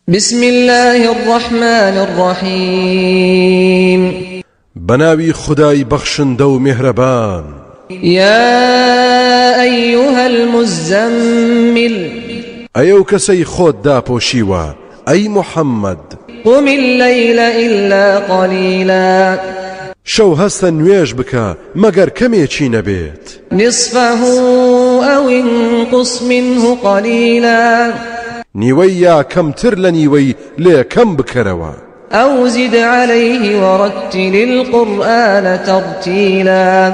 بسم اللە الرحمن الرحیم. بەناوی خودای بەخشندە و میهرەبان. یا ایها المزمل. ئەی ئەو کەسەی خۆت داپۆشیوە، ئەی محەممەد. قم اللیل الا قلیلا. شەو هەستە نوێژ بکە مەگەر کەمێکی نەبێت. نصفه او انقص منه قلیلا. نیوەی یا کەمتر لە نیوەی لێ کەم بکەرەوە. او زد علیه ورتل القرآن ترتیلا.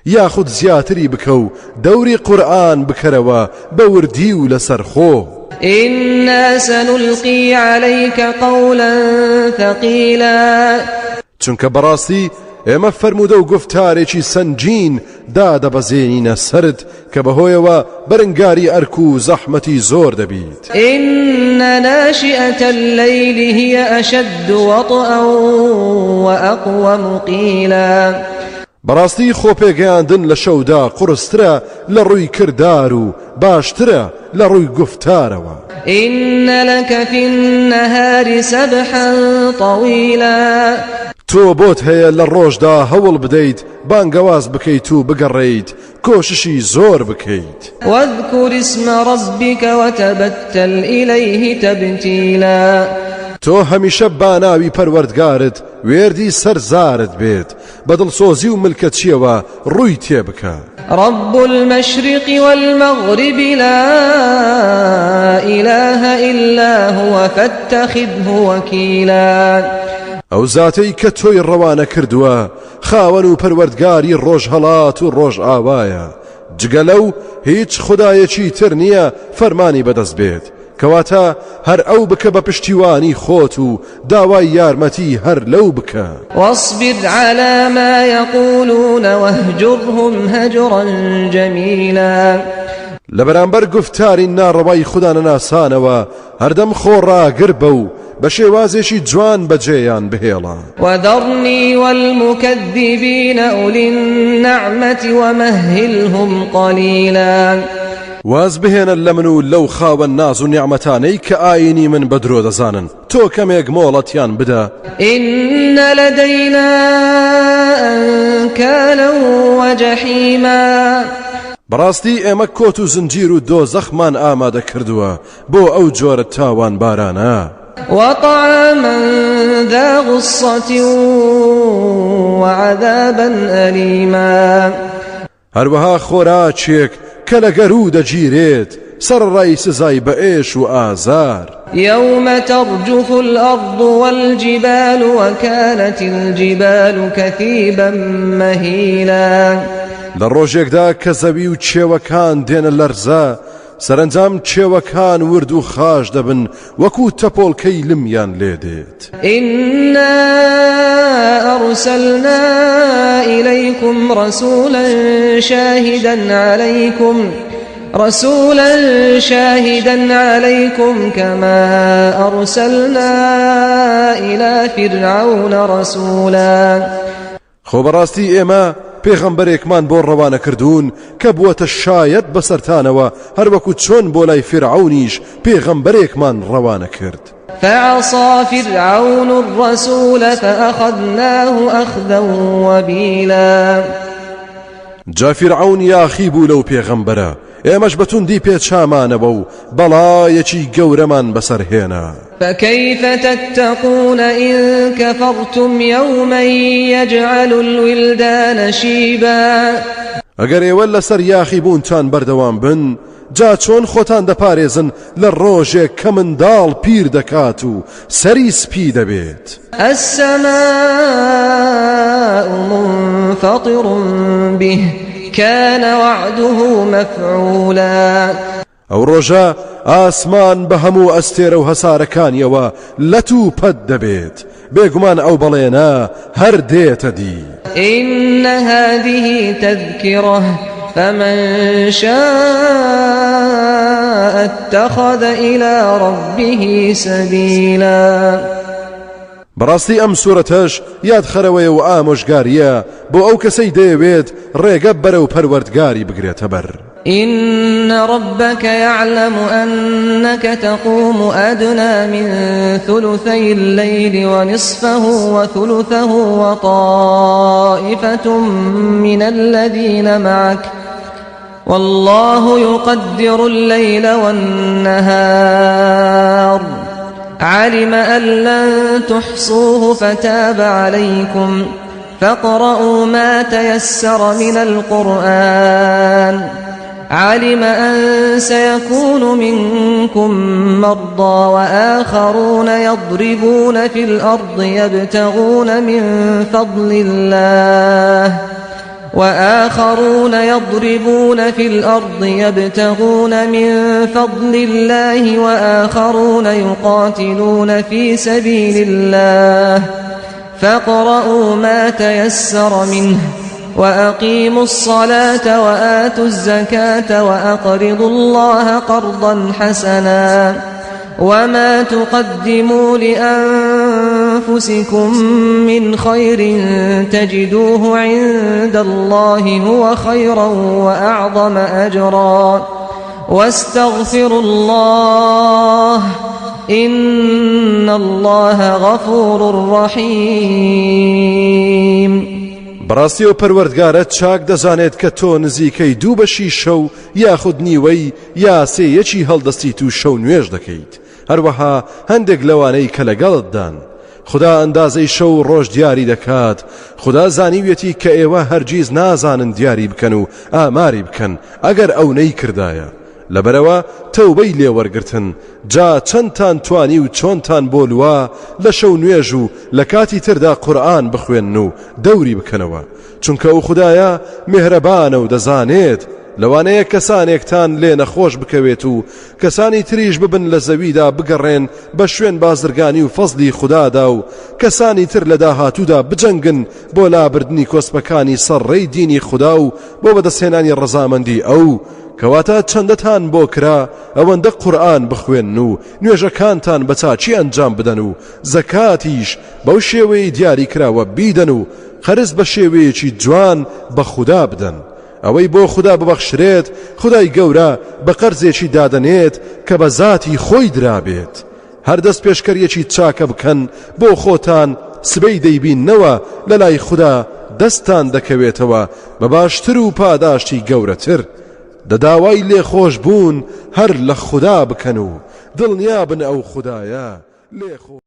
یاخود زیاتری بکە و دەوری قورئان بکەرەوە بە وردی و لەسەرخۆ. إنا سنلقی علیک قولا ثقیلا. چونکە بەڕاستی ئێمە فەرموودە و گوفتارێکی سەنگین دادەبەزێنینە سەرت کە بەهۆیەوە بەرنگاری ئەرک و زەحمەتی زۆر دەبیت. إن ناشئة الليل هي أشد وطئا وأقوم قیلا. بەڕاستی خۆپێگەیاندن لە شەودا قورسترە لە ڕووی کردار و باشترە لە ڕووی گوفتارەوە. إن لك في النهار سبحا طویلا. تۆ بۆت هەیە لە ڕۆژدا هەوڵ بدەیت بانگەواز بکەیت و بگەڕێیت کۆششی زۆر بکەیت. واذکر اسم ربک وتبتل الیه تبتیلا. تۆ هەمیشە با ناوی پەروەردگارت وێردی سەر زارت بێت، بە دڵسۆزی و ملکەچیەوە ڕووی تێ بکە. رب المشرق والمغرب لا إله إلا هو فاتخذه وكیلا. ئەو زاتەی کە تۆی ڕەوانە کردووە خاوەن و پەروەردگاری ڕۆژهەڵات و ڕۆژئاوایە، جگە لەو هیچ خودایەکی تر نییە فەرمانی بەدەست بێت، کەواتە هەر ئەو بکە بە پشتیوانی خۆت و داوای یارمەتی هەر لەو بکە. واصبر علی ما یقولون واهجرهم هجرا جمیلا. لە بەرامبەر گوفتاری ناڕەوای خودانەناسانەوە هەردەم خۆڕاگر بە و بە شێوازێکی جوان بەجێیان بهێڵە. وذرنی والمکذبین اولی النعمة ومهلهم قلیلا. واز بهێنە لە من و لەو خاوەن ناز و نیعمەتانەی کە ئایینی من بە درۆ دەزانن، تۆ کەمێک مۆڵەتیان بدە. إن لدینا أنکالا وجحیما. بەڕاستی ئێمە کۆت و زنجیر و دۆزەخمان ئامادە کردووە بۆ ئەو جۆرە تاوانبارانە. وطعاما ذا غصة وعذابا ألیما. هەروەها خۆراکێک کە لە گەروو دەگیرێت، سەرەڕای سزای بەئێش و ئازار. یوم ترجف الارض والجبال وکانت الجبال کثیبا مهیلا. لە ڕۆژێکدا کە زەوی و کێوەکان دێنە لەرزە، سەرەنجام کێوەکان ورد و خاش دەبن وەکو تەپۆڵکەی لمیان لێ دێت. إنا أرسلنا إليكم رسولا شاهدا عليكم رسولا شاهدا عليكم كما أرسلنا إلى فرعون رسولا. خۆ بەڕاستی ئێمە پێغەمبەرێکمان بۆ ڕەوانە کردوون کە بووەتە شایەت بەسەرتانەوە هەروەکو چۆن بۆ لای فیرعەونیش پێغەمبەرێکمان ڕەوانە کرد. فعصی فرعون الرسول فأخذناه أخذا وبیلا. جا فیرعەون یاخی بوو لەو پێغەمبەرە، ئێمەش بە توندی پێچامانەوە و بەڵایەکی گەورەمان بەسەر هێنا. فكيف تتقون إن كفرتم يوما يجعل الولدان شیبا. ئەگەر ئێوە لەسەر یاخیبوونتان بەردەوام بن، جا چۆن خۆتان دەپارێزن لە ڕۆژێک کە منداڵ پیر دەکات و سەری سپی دەبێت؟ السماء منفطر به كان وعده مفعولا. ئەو ڕۆژە ئاسمان بە هەموو ئەستێرە و هەسارەکانیەوە لەت و پەت دەبێت، بێگومان ئەو بەڵێنە هەر دێتە دی. إن هذه تذکرة فمن شاء اتخذ إلى ربه سبیلا. بەڕاستی ئەم سورەتەش یادخەرەوەیە و ئامۆژگارییە بۆ ئەو کەسەی دەیەوێت ڕێگە بەرەو پەروەردگاری بگرێتەبەر. إن ربك يعلم أنك تقوم أدنى من ثلثي الليل ونصفه وثلثه وطائفة من الذين معك والله يقدر الليل والنهار علم أن لن تحصوه فتاب عليكم فاقرؤوا ما تيسر من القرآن علم أن سيكون منكم مرضى وآخرون يضربون في الأرض يبتغون من فضل الله وآخرون يضربون في الأرض يبتغون من فضل الله وآخرون يقاتلون في سبيل الله فاقرؤوا ما تيسر منه وأقيموا الصلاة وآتوا الزكاة وأقرضوا الله قرضا حسنا وما تقدموا لأنفسكم من خير تجدوه عند الله هو خيرا وأعظم أجرا واستغفروا الله إن الله غفور رحيم. بەڕاستی ئەو پەروەردگارەت چاک دەزانێت کە تۆ نزیکەی دوو بەشی شەو یاخود نیوەی یا سێیەکی هەڵدەستیت و شەو نوێژ دەکەیت هەروەها هەندێک لەوانەی کە لەگەڵتدان خودا ئەندازەی شەو و ڕۆژ دیاری دەکات خودا زانیویەتی کە ئێوە هەرگیز نازانن دیاری بکەن و ئاماری بکەن ئەگەر ئەو نەیکردایە لەبەرئەوە تەوبەی لێ وەرگرتن، جا چەندتان توانی و چۆنتان بۆ لوا لە شەو نوێژ و لە کاتی تردا قورئان بخوێنن و دەوری بکەنەوە، چونکە ئەو خودایە میهرەبانە و دەزانێت، لەوانەیە کەسانێکتان لێ نەخۆش بکەوێت و کەسانی تریش ببن لە زەویدا بگەڕێن بە شوێن بازرگانی و فەزلی خودادا و کەسانی تر لە داهاتوودا بجەنگن بۆ لابردنی کۆسپەکانی سەر ڕێی دینی خودا و بۆ بەدەستهێنانی ڕەزامەندی ئەو کەواتە چەندەتان بۆ کرا ئەوەندە قورئان بخوێنن و نوێژەکانتان بە چاکی ئەنجام بدەن و زەکاتیش بەو شێوەیەی دیاری کراوە بیدەن و قەرز بە شێوەیەکی جوان بە خودا بدەن ئەوەی بۆ خودا ببەخشرێت خودای گەورە بە قەرزێکی دادەنێت کە بە زاتی خۆی درابێت هەر دەست پێشکەریەکی چاکە بکەن بۆ خۆتان سبەی دەیبیننەوە لەلای خودا دەستتان دەکەوێتەوە بە باشتر و پاداشتی گەورەتر دە داوای لێخۆشبوون هەر لە خودا بکەن و دڵنیابن ئەو خودایە لێخۆش.